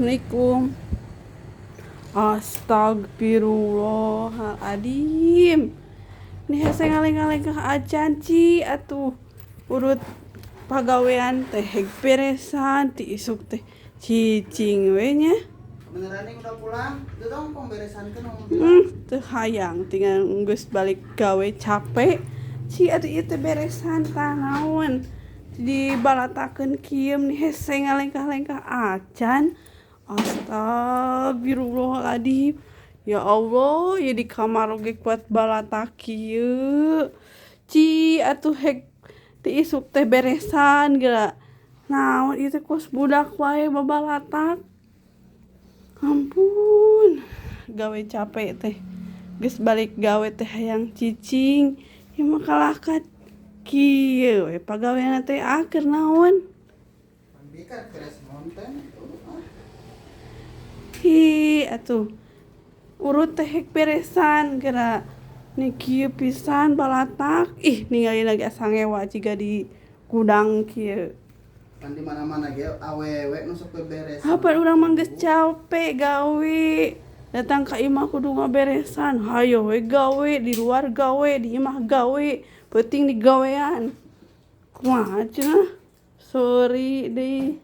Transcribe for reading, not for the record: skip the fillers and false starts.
Assalamualaikum. Astagfirullahaladzim. Nih hese ngaleng-ngaleng acan, Ci, atuh urut pagawean teh heg beresan ti isuk teh cicing we nya. Beneran nih udah pulang? Itu dong pemberesan kan mau. Teu hayang tinggal geus balik gawe capek. Ci, atuh ieu teh beresan tah naon? Dibalatakeun kieu nih hese ngalengkah-lengkah acan. Astagfirullahaladzim. Ya Allah, ya di kamar oge kuat balatak kieu. Ci, atuh heg ti isuk teh beresan geura. Naon ieu teh, kos budak wae babalatak. Ampun, gawe capek teh. Geus balik gawe teh hayang cicing. Ieu mah kalahka kieu we pagaweanna teh, ah, keur naon? Bikar beres konten tuh, ah. Hi, atuh. Urut teh hek beresan geura. Nih kieu pisan balatak. Ih, ningali lagi asa ngewa jiga di gudang kieu. Kan di mana-mana ge awewe nu sok beberes. Apa urang mah geus capek gawe. Datang ka imah kudu ngaberesan. Hayo we gawe, di luar gawe, di imah gawe. Peuting digawean. Kumaha cenah? Sorry deui.